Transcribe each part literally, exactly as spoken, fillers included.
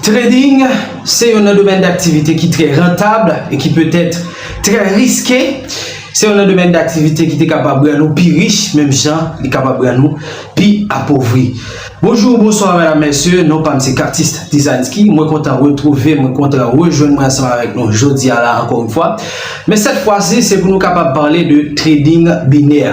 Trading se youn nan domèn daktivite ki trè rantab e ki petèt trè riske. Se youn nan domèn daktivite ki te kapab rann ou pi rich, menm jan li kapab rann ou pi apovri. Bonjou, bonswa, medam, mesye, non pa m se Curtis Designsky. Mwen kontan retwouve, mwen kontan rejwenn mwen ansanm avèk nou jodi a la ankò yon fwa. Men sèt fwa si, se pou nou kapab pale de trading binè,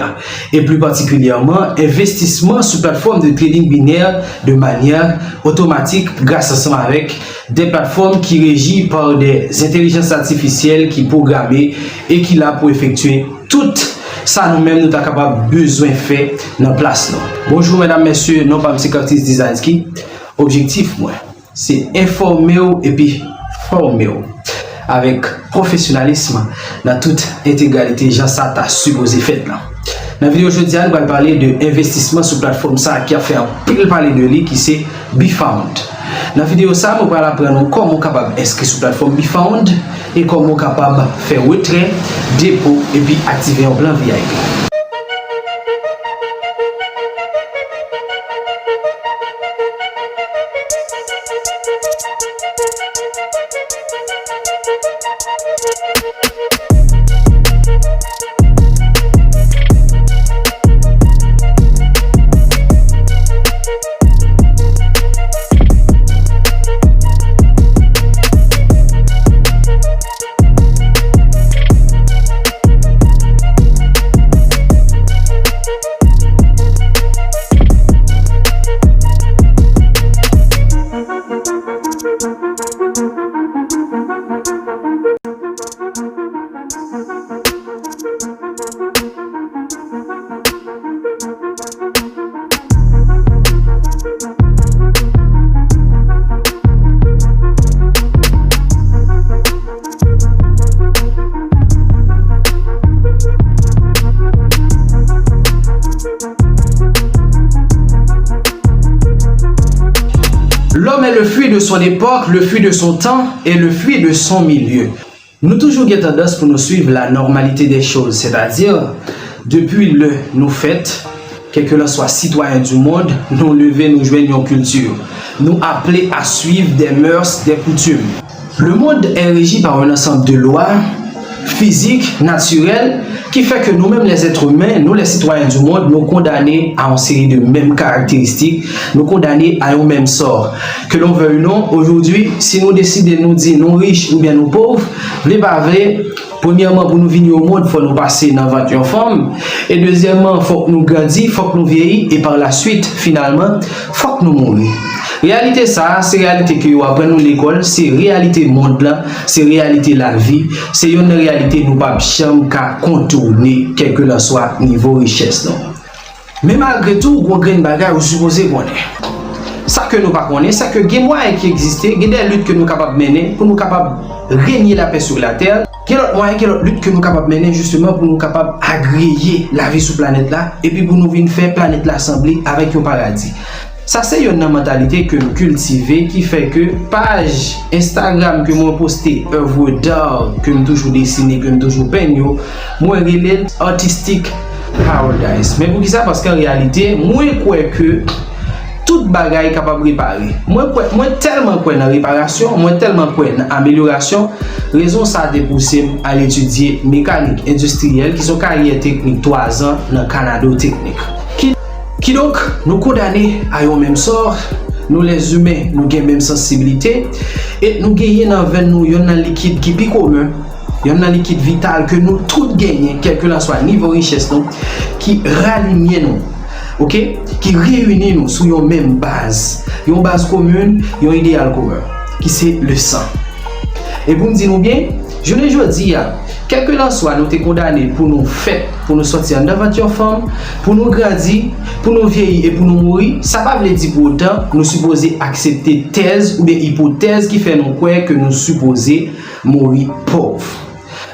e pli patikilyèman, envestisman sou platfòm de trading binè de manyè otomatik gras ansanm avèk de platfòm ki reji pa de entèlijans atifisyèl ki pwograme e ki la pou efektye tout sa nou menm nou ta kapab bezwen fè nan plas nou. Bonjou, medam, mesye, non pa m se Curtis Designsky. Objektif mwen, se enfòme w epi fòme w avèk pwofesyonalis nan tout entegralite jan sa ta sipoze fèt lan. Nan videyo jodi a, nou pral pale de envestisman sou platfòm sa ki ap fè anpil pale de li, ki se BeFound. Nan videyo sa, mwen pral aprann ou kòman w kapab enskri sou platfòm BeFound e kòman w kapab fè retrè, depo, epi aktive yon plan V I P. L'homme est le fruit de son époque, le fruit de son temps et le fruit de son milieu. Nou toujou gen tandans pou nou swiv la normalité des choses, sètadi, depi lè nou fèt, kèlkelanswa sitwayen di mond, nou leve, nou jwenn yon kilti. Nou aple a swiv des mœurs, des coutumes. Le monde est régi par un ensemble de lois physiques, naturelles, qui fait que nous-mêmes, les êtres humains, nous, les citoyens du monde, nous condamnés à une série de mêmes caractéristiques, nous condamnés à un même sort. Que l'on veuille ou non, aujourd'hui, si nou deside nou di nou rich oubyen nou pòv, vle pa vle, premyèman, pou nou vini o mond, fò nou pase nan vant yon fanm. E dezyèmman, fòk nou grandi, fòk nou vyeyi, e pa la swit, finalman, fòk nou mouri. Reyalite sa a, se reyalite ke yo aprann nou lekòl, se reyalite mond lan, se reyalite lavi, se youn nan reyalite nou p ap janm ka kontoune, kèlkelanswa nivo richès nou. Men malgre tou, gon grenn bagay ou sipoze konnen. Sa ke nou pa konnen, se ke gen mwayen ki egziste, gen de lit ke nou kapab mennen pou nou kapab renye lapè sou latè. Gen lòt mwayen, gen lòt lit ke nou kapab mennen jisteman pou nou kapab agreye lavi sou planèt la, epi pou nou vin fè planèt la sanble avèk yon paradi. Sa se youn nan mantalite ke nou kiltive ki fè ke paj Instagram ke mwen poste, oeuvre d'art ke m toujou desine, ke m toujou penn yo, mwen rele l Artistic Paradise. Men poukisa? Paske an reyalite, mwen kwè ke tout bagay kapab repare. Mwen kwè, mwen tèlman kwè nan reparasyon, mwen tèlman kwè nan amelyorasyon, rezon sa a te pouse m al etidye mekanik endistriyèl, ki se yon karyè teknik twa zan nan Kanado Teknik. Ki Kidonk, nou kondane a yon menm sò, nou lèzimen, nou gen menm sansibilite, e nou genyen nan venn nou yonn nan likid ki pi komen, yonn nan likid vital ke nou tout genyen, kèlkelanswa nivo richès nou, ki ralinye nou, oke, ki reyini nou sou yon menm baz, yon baz komin, yon ideyal komen, ki se le san. E pou m di nou byen, jounen jodi a, kèlkelanswa nou te kondane pou nou fèt, pou nou sòti anndan vant yon fanm, pou nou grandi, pou nou vyeyi e pou nou mouri, sa pa vle di pou otan nou sipoze aksepte tèz oubyen ipotèz ki fè nou kwè ke nou sipoze mouri pòv.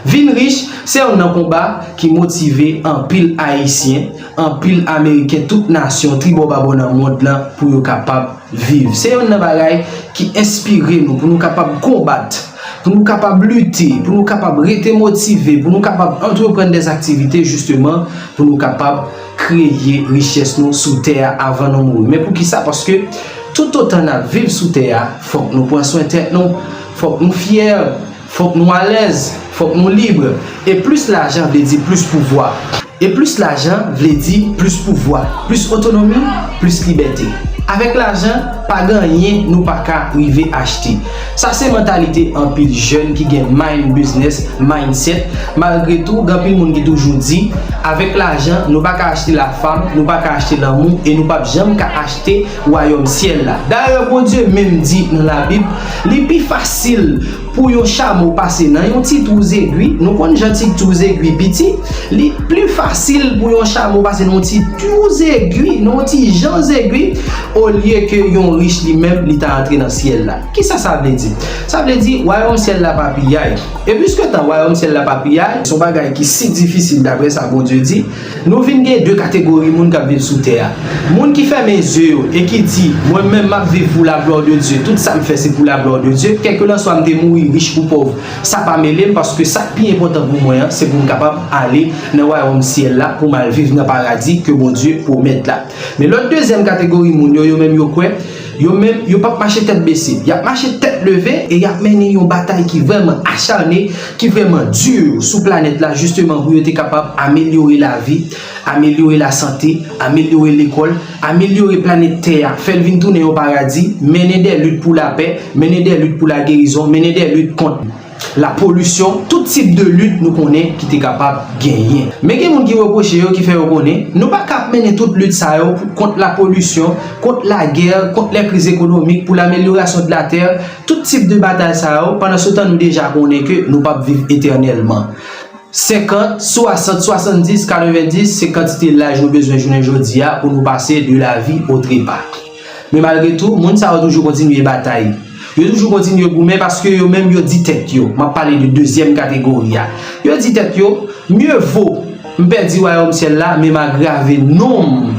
Vin rich, se youn nan konba ki motive anpil Ayisyen, anpil Ameriken, tout nasyon, tribò babò nan mond lan pou yo kapab viv. Se youn nan bagay ki enspire nou pou nou kapab konbat, pou nou kapab lite, pou nou kapab rete motive, pou nou kapab antreprann dèzaktivite jisteman, pou nou kapab kreye richès nou sou tè a avan nou mouri. Men poukisa? Paske Toutotan n ap viv sou tè a, fòk nou pran swen tèt nou, fòk nou fyè, fòk nou alèz, fòk nou lib. E plis lajan vle di plis pouvwa. E plis lajan vle di plis pouvwa, plis otonomi, plis libète. Avèk lajan, pa gen anyen nou pa ka rive achte. Sa se mantalite anpil jèn ki gen mind business, mindset. Malgre tou, gen anpil moun ki toujou di, avèk lajan, nou pa ka achte lafam, nou pa ka achte lanmou, e nou p ap janm ka achte wayòm syèl la. Dayè, Bondye menm di nan Labib, li pi fasil pou yon chamo pase nan yon ti twou zegwi. Nou konn jan ti twou zegwi piti. Li pli fasil pou yon chamo pase nan yon ti twou zegwi, nan yon ti jan zegwi, olye ke yon rich li menm, li ta antre nan syèl la. Kisa sa vle di? Sa vle di, wayòm syèl la pa piyay. E piske tan wayòm syèl la pa piyay, se yon bagay ki si difisil daprè sa Bondye di, nou vin gen de kategori moun k ap viv sou tè a. Moun ki fèmen zye yo e ki di, mwen menm m ap viv pou la gloire de Dieu, tout sa m fè se pou la gloire de Dieu, kèlkelanswa m te mouri rich ou pòv, sa pa mele m, paske sa k pi enpòtan pou mwen an, se pou m kapab ale nan wayòm syèl la, pou m al viv nan paradi ke Bondye pwomèt la. Men lòt dezyèm kategori moun yo, yo menm yo kwè, yo menm, yo p ap mache tèt bese. Y ap mache tèt leve e y ap mennen yon batay ki vrèman acharne, ki vrèman di sou planèt la, jisteman, pou yo te kapab amelyore lavi, amelyore lasante, amelyore lekòl, amelyore planèt tè a, fè l vin tounen yon paradi, mennen de lit pou lapè, mennen de lit pou lagerizon, mennen de lit kont lapolisyon, tout tip de lit nou konnen ki te kapab genyen. Men gen moun ki repwoche yo, ki fè yo konnen, nou pa ka ap mennen tout lit sa yo pou, kont lapolisyon, kont lagè, kont lè kriz ekonomik, pou lamelyorasyon de latè, tout tip de batay sa yo, pandan se tan nou deja konnen ke nou p ap viv etènèlman. Senkant, swasant, swasanndis, katrevenndis, se kantite laj nou bezwen jounen jodi a pou nou pase de la vie au trépas. Men malgre tou, moun sa yo toujou kontinye batay. Yo toujou kontinye goumen paske yo menm yo di tèt yo, m ap pale de dezyèm kategori a. Yo di tèt yo, mye vo m pèdi wayòm syèl la, men m a grave non m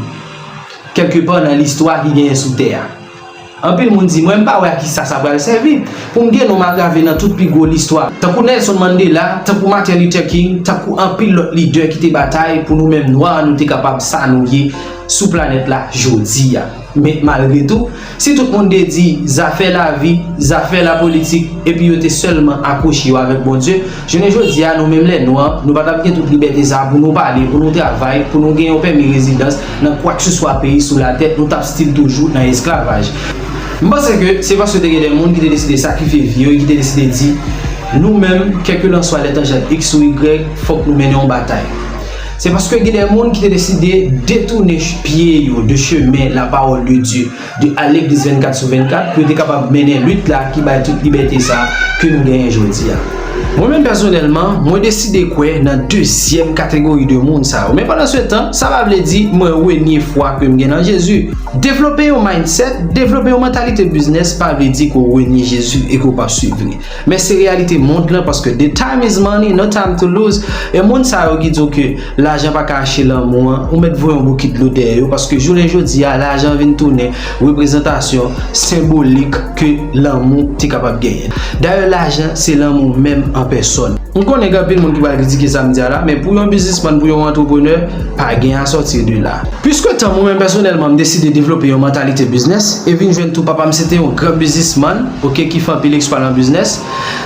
kèlkepa nan listwa ki genyen sou tè a. Anpil moun di, mwen m pa wè a kisa sa pral sèvi pou m gen non m a grave nan tout pi gwo listwa. Tankou Nelson Mandela, tankou Martin Luther King, tankou anpil lòt lidè ki te batay pou nou menm nwa, nou te kapab sa nou ye sou planèt la jodi a. Men malgre tou, si tout moun te di zafè lavi, zafè lapolitik, epi yo te sèlman akwoche yo avèk Bondye, jounen jodi a, nou menm lè nwa, nou pa t ap gen tout libète sa a pou nou pale, pou nou travay, pou nou gen yon pèmi rezidans nan kwakseswa peyi sou latè, nou t ap still toujou nan esklavaj. M panse ke se paske te gen de moun ki te deside sakrifye vi yo e ki te deside di, nou menm, kèlkelanswa lè tanjant X ou Y, fòk nou mennen yon batay. Se paske gen de moun ki te deside detounen ch-, pye yo de chemen la parole de Dieu, de al legliz vennkat sou vennkat, pou yo te kapab mennen lit la ki bay tout libète sa ke nou genyen jodi a. Mwen menm pèsonèlman, mwen deside kwè nan dezyèm kategori de moun sa yo. Men pandan se tan, sa pa vle di mwen renye fwa ke m gen nan Jezi. Devlope yon mindset, devlope yon mantalite biznis pa vle di ke w renye Jezi e ke w p ap swiv li. Men se reyalite mond lan, paske the time is money, no time to lose. E moun sa yo ki di w ke lajan pa ka achte lanmou an, ou mèt voye yon bouki dlo dèyè yo, paske jounen jodi a, lajan vin tounen reprezantasyon senbolik ke lanmou te kapab genyen. Dayè, lajan se lanmou menm an pèsòn. M konnen gen anpil moun ki pral kritike sa m di a la, men pou yon biznismann, pou yon antreprenè, pa gen a sòti de la. Piske tan mwen menm pèsonèlman m deside devlope yon mantalite biznis e vin jwenn tou papa m se te yon gran biznismann, oke, ki fè anpil eksplwa nan biznis,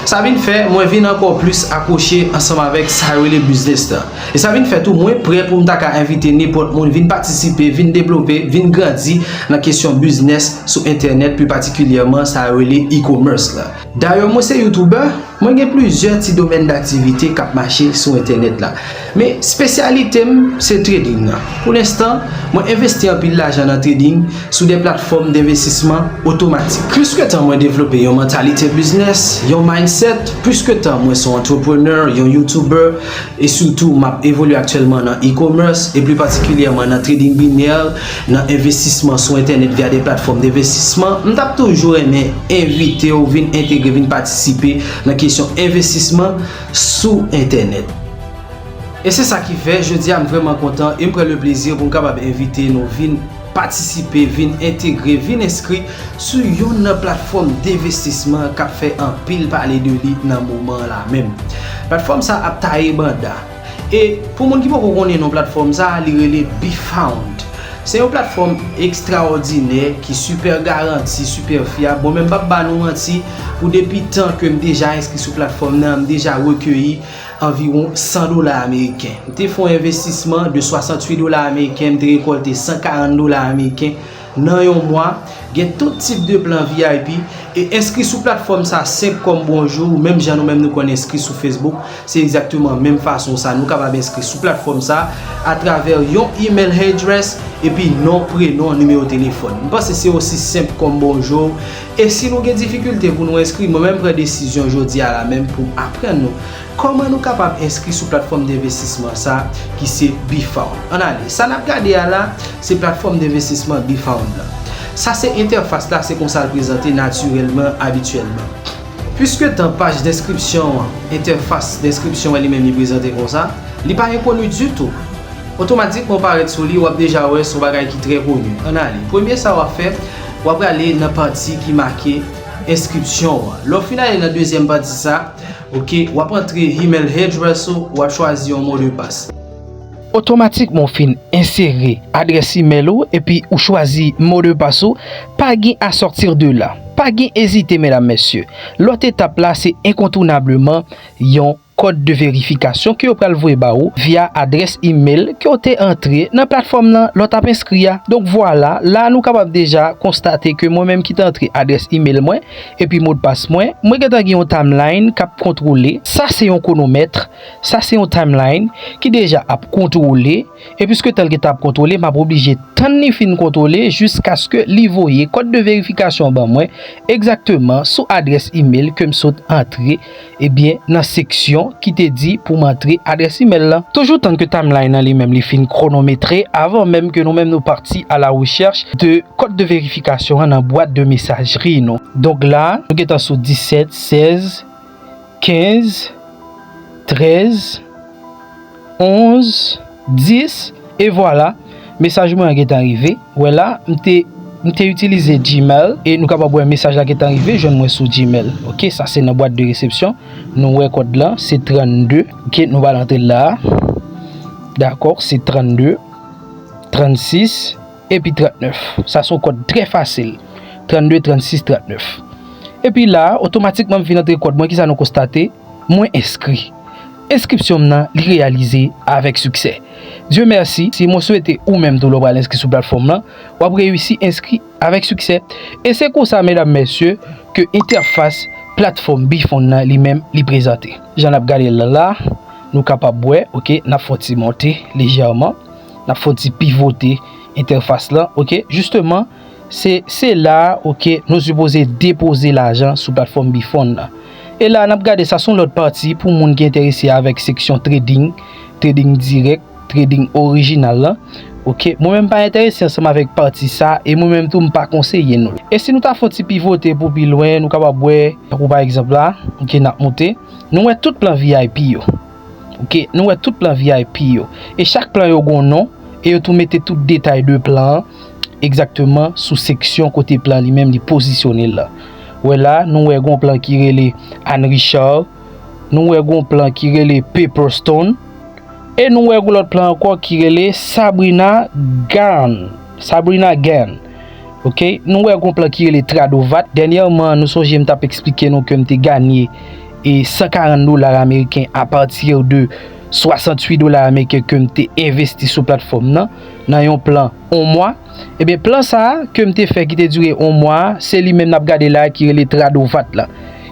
sa vin fè mwen vin ankò plis akwoche ansanm avèk sa yo rele biznis lan. E sa vin fè tou mwen prè pou m ta ka envite nenpòt moun vin patisipe, vin devlope, vin grandi nan kesyon biznis sou entènèt, pli patikilyèman sa yo rele e-commerce la. Dayè, mwen se youtubè, mwen gen plizyè ti domèn daktivite k ap mache sou entènèt la. Men espesyalite m se trading nan. Pou lenstan, mwen envesti anpil lajan nan trading sou de platfòm denvestisman otomatik. Plis ke tan mwen devlope yon mantalite biznis, yon mindset, plis ke tan mwen se yon entrepreneur, yon youtuber, e sitou m ap evolye aktyèlman nan e-commerce, e pli patikilyèman nan trading binè, nan envestisman sou entènèt via de platfòm denvestisman, m t ap toujou renmen envite w vin entegre, vin patisipe nan kesyon envestisman sou entènèt. E se sa ki fè, jodi a m vrèman kontan e m pran le plezi pou m kapab envite nou vin patisipe, vin entegre, vin enskri sou youn nan platfòm denvestisman k ap fè anpil pale de li nan moman la menm. Platfòm sa ap taye banda. E pou moun ki poko konnen non platfòm sa, li rele BeFound. Se yon platfòm ekstraòdinè ki sipè garanti, sipè fyab. Bon, men m p ap ba nou manti, pou depi tan ke m deja enskri sou platfòm nan, m deja rekeyi anviwon san dola ameriken. M te fè yon envestisman de swasanntuit dola ameriken, m te rekòlte san karant dola ameriken nan yon mwa. Gen tout tip de plan V I P. E enskri sou platfòm sa senp kòm bonjou, menm jan nou menm nou konn enskri sou Facebook, se egzakteman menm fason sa. Nou kapab enskri sou platfòm sa atravè yon email address epi non, prenon, nimewo telefòn. M panse se osi senp kòm bonjou. E si nou gen difikilte pou nou enskri, mwen menm pran desizyon jodi a la menm pou m aprann nou kòman nou kapab enskri sou platfòm denvestisman sa ki se BeFound. Ann ale. Sa n ap gade a la, se platfòm denvestisman BeFound lan. Sa se entèfas la, se konsa l prezante natirèlman, abityèlman. Piske tan paj denskripsyon an, entèfas denskripsyon an li menm li prezante konsa, li pa enkoni ditou. Otomatikman w parèt sou li, w ap deja wè se yon bagay ki trè koni. Ann ale. Premye sa w ap fè, w ap prale nan pati ki make enskripsyon an. Lè w fin ale nan dezyèm pati sa, oke, w ap antre email address ou, w ap chwazi yon mo de pas. Otomatikman w fin ensere adrès email ou epi ou chwazi mo de pas ou, pa gen à sortir de là. Pa gen ezite, medam, mesye. Lòt etap la, se enkontounableman yon kòd de verifikasyon ke yo pral voye ba ou via adrès email ke w te antre nan platfòm nan lè w t ap enskri a. Donk, vwala, la nou kapab deja konstate ke mwen menm ki te antre adrès email mwen epi modpas mwen, mwen gentan gen yon timeline k ap kontwole. Sa se yon kwonomèt, sa se yon timeline ki deja ap kontwole. E piske tan l gentan ap kontwole, m ap oblije tann li fin kontwole jiskaske li voye kòd de verifikasyon an ban mwen, egzakteman sou adrès email ke m sot antre, ebyen, nan seksyon ki te di pou m antre adrès email lan. Toujou tann ke timeline nan li menm li fin kwonometre avan menm ke nou menm nou pati à la recherche de kòd de verifikasyon an nan bwat de mesajri nou. Donk la, nou gentan sou disèt, sèz, kenz, trèz, onz, dis, e vwala, mesaj mwen an gentan rive. Wè la, m te, m te itilize Gmail, e nou kapab wè mesaj la gentan rive jwenn mwen sou Gmail. Oke, sa se nan bwat de resepsyon. Nou wè kòd lan, se trannde. Oke, nou pral antre l la. Dakò, se trannde, trannsis, epi trannèf. Sa se yon kòd trè fasil. Trannde, trannsis, trannèf. Epi la, otomatikman m vin antre kòd mwen, kisa nou konstate? Mwen enskri. Enskripsyon m nan, li reyalize avèk siksè. Dye mèsi, si mwen swete ou menm tou lè w pral enskri sou platfòm lan, w ap reyisi enskri avèk siksè. E se konsa, medam, mesye, ke entèfas platfòm BeFound nan li menm li prezante. Jan n ap gade l la, nou kapab wè, oke, n ap fè yon ti monte lejèman, n ap fè yon ti pivote entèfas lan, oke, jisteman, se, se la, oke, nou sipoze depoze lajan sou platfòm BeFound nan. E la, n ap gade sa se yon lòt pati pou moun ki enterese avèk seksyon trading, trading dirèk, trading orijinal lan. Oke, mwen menm pa enterese ansanm avèk pati sa, e mwen menm tou m pa konseye nou l. E si nou ta fè yon ti pivote pou pi lwen, nou kapab wè, tankou pa egzanp la, oke, n ap monte, nou wè tout plan V I P yo. Oke, nou wè tout plan V I P yo. E chak plan yo gon non, e yo tou mete tout detay de plan an egzakteman sou seksyon kote plan li menm li pozisyone l la. Wè la, nou wè gon plan ki rele Anne Richard, nou wè gon plan ki rele Paperstone, e nou wè gon lòt plan ankò ki rele Sabrina Gan. Sabrina Gan. Oke, nou wè gon plan ki rele Tradovat. Dènyèman, nou sonje m t ap eksplike nou ke m te ganye e san karant dola ameriken apati de swasanntuit dola ameriken ke m te envesti sou platfòm nan, nan yon plan yon mwa. Ebyen, plan sa a ke m te fè ki te dire yon mwa a, se li menm n ap gade la a ki rele Tradovat la.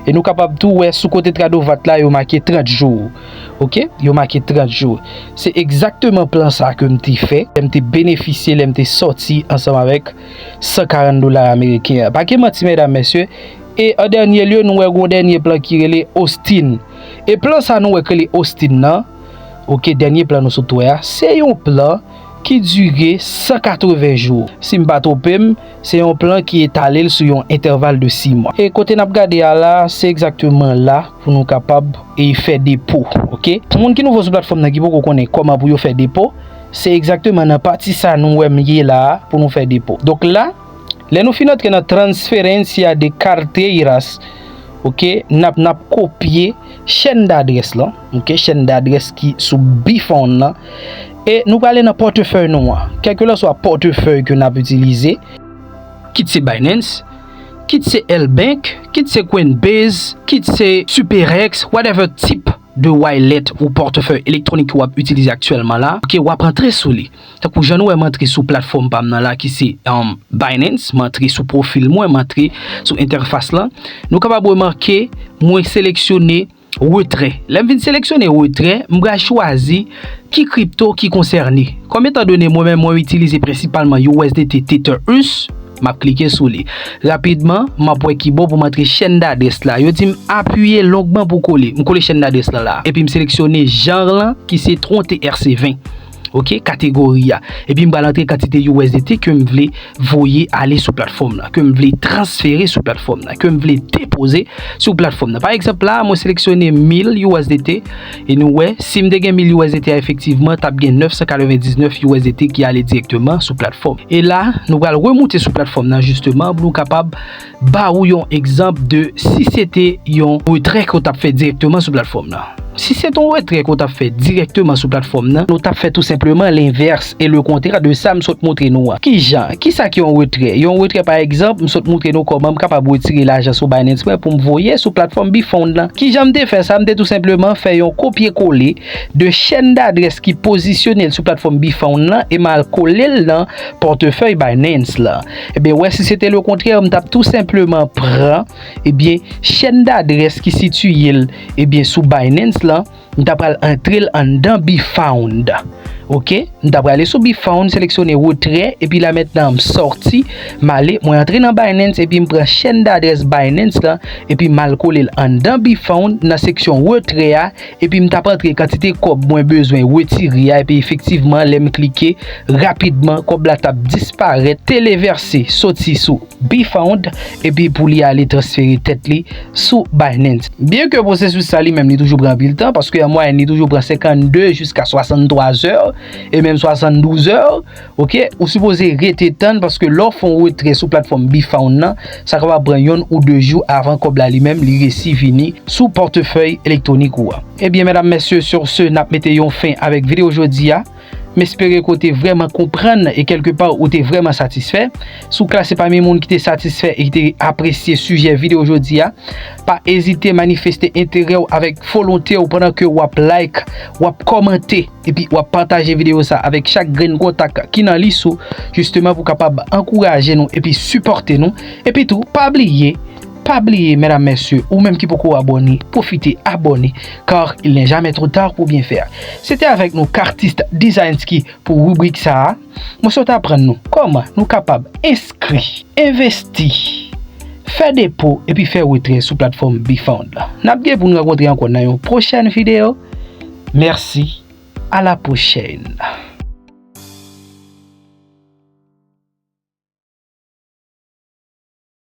E nou kapab tou wè sou kote Tradovat la, yo make trant jou. Oke? Yo make trant jou. Se egzakteman plan sa a ke m te fè, lè m te benefisye, lè m te sòti ansanm avèk san karant dola ameriken an. Pa gen manti, medam, mesye. E an dènye lye, nou wè gon dènye plan ki rele Austin. E plan sa nou wè k rele Austin nan, oke, dènye plan nou sot wè a, se yon plan ki dire san katreven jou. Si m pa twonpe m, se yon plan ki etale l sou yon entèval de sis mwa. E kote n ap gade a la, se egzakteman la pou nou kapab e fè depo, oke? Pou moun ki nouvo sou platfòm nan, ki poko konnen kòman pou yo fè depo, se egzakteman nan pati sa nou wè m ye la a pou nou fè depo. Donk la, lè nou fin antre nan Transferencia de Carteras, oke, n ap, n ap kopye chèn dadrès lan, oke, chèn dadrès ki sou BeFound lan, E nou prale nan pòtefèy nou an. Kèlkelanswa pòtefèy ke n ap itilize, kit se Binance, kit se L Bank, kit se Coinbase, kit se SuperEx, whatever tip de wallet ou pòtefèy elektwonik ke w ap itilize aktyèlman la, ke w ap antre sou li. Tankou jan nou wè m antre sou platfòm pa m nan la ki se um, Binance, m antre sou pwofil mwen, m antre sou entèfas lan. Nou kapab remake mwen seleksyone retrè. Lè m fin seleksyone retrè, m pral chwazi ki kripto ki konsène. Kòm etan done mwen menm mwen itilize prensipalman U S D T Tether Us, m ap klike sou li. Rapidman, m ap wè ki bò pou m antre chèn dadrès la. Yo di m apiye longman pou kole. M kole chèn dadrès lan la. Epi m seleksyone janr lan ki se Tron T R C ven. Ok, kategori a. Epi m pral antre kantite U S D T ke m vle voye ale sou platfòm nan, ke m vle transfere sou platfòm nan, ke m vle depoze sou platfòm nan. Pa egzanp la, mwen seleksyone mil U S D T e nou wè, si m te gen mil U S D T a efektivman, t ap gen nèf san katrevendiznèf U S D T ki ale dirèkteman sou platfòm. E la, nou pral remoute sou platfòm nan jisteman pou nou kapab ba ou yon egzanp de si se te yon retrè ke w t ap fè dirèkteman sou platfòm nan. Si se te yon retrè ke w t ap fè dirèkteman sou platfòm nan, nou t ap fè tou senpleman lenvès e le kontrè de sa m sot montre nou an. Kijan? Kisa ki yon retrè? Yon retrè, pa egzanp, m sot montre nou kòman m kapab retire lajan sou Binance mwen pou m voye sou platfòm BeFound lan. Kijan m te fè sa? M te tou senpleman fè yon kopye kole de chèn dadrès ki pozisyone l sou platfòm BeFound lan e m al kole l nan pòtefèy Binance lan. Ebyen, wè, si se te le kontrè, m t ap tou senpleman pran, ebyen, chèn dadrès ki sitiye l, ebyen, sou Binance lan, m ta pral antre l anndan BeFound. Ok? M ta prale sou BeFound, seleksyone retrè, epi la mentnan m sòti, m ale, mwen antre nan Binance, epi m pran chèn dadrès Binance lan, epi m al kole l anndan BeFound nan seksyon retrè a, epi m t ap antre kantite kòb mwen bezwen retire a, epi efektivman, lè m klike, rapidman, kòb la t ap disparèt, televèse, soti sou BeFound, epi pou li ale transfere tèt li sou Binance. Byenke pwosesis sa li menm li toujou pran anpil tan, paske an mwayèn li toujou pran senkannde jiska swasanntwa zè, e menm swasanndouz zè, ok, ou sipoze rete tann, paske lè w fè yon retrè sou platfòm BeFound nan, sa kapab pran yonn ou de jou avan kòb la li menm li resi vini sou pòtefèy elektwonik ou an. Ebyen, medam, mesye, sur ce, n ap mete yon fen avèk videyo jodi a. M espere ke w te vrèman konprann e kèlkepa ou te vrèman satisfè. Si w klase pami moun ki te satisfè e ki te apresye sijè videyo jodi a, pa ezite manifeste enterè w avèk volonte w pandan ke w ap like, w ap kòmante, epi w ap pataje videyo sa avèk chak grenn kontak ki nan lis ou, jisteman pou kapab ankouraje nou epi sipòte nou. Epi tou, pa bliye, pa bliye, medam, mesye, ou menm ki poko abòne, pwofite abòne, car il n'est jamais trop tard pour bien faire. Se te avèk nou, Kartist Designs ki pou ribrik sa a. Mwen sot aprann nou kòman nou kapab enskri, envesti, fè depo, epi fè retrè sou platfòm BeFound la. N ap gen pou n rankontre ankò nan yon pwochèn videyo. Mèsi, a la pwochèn.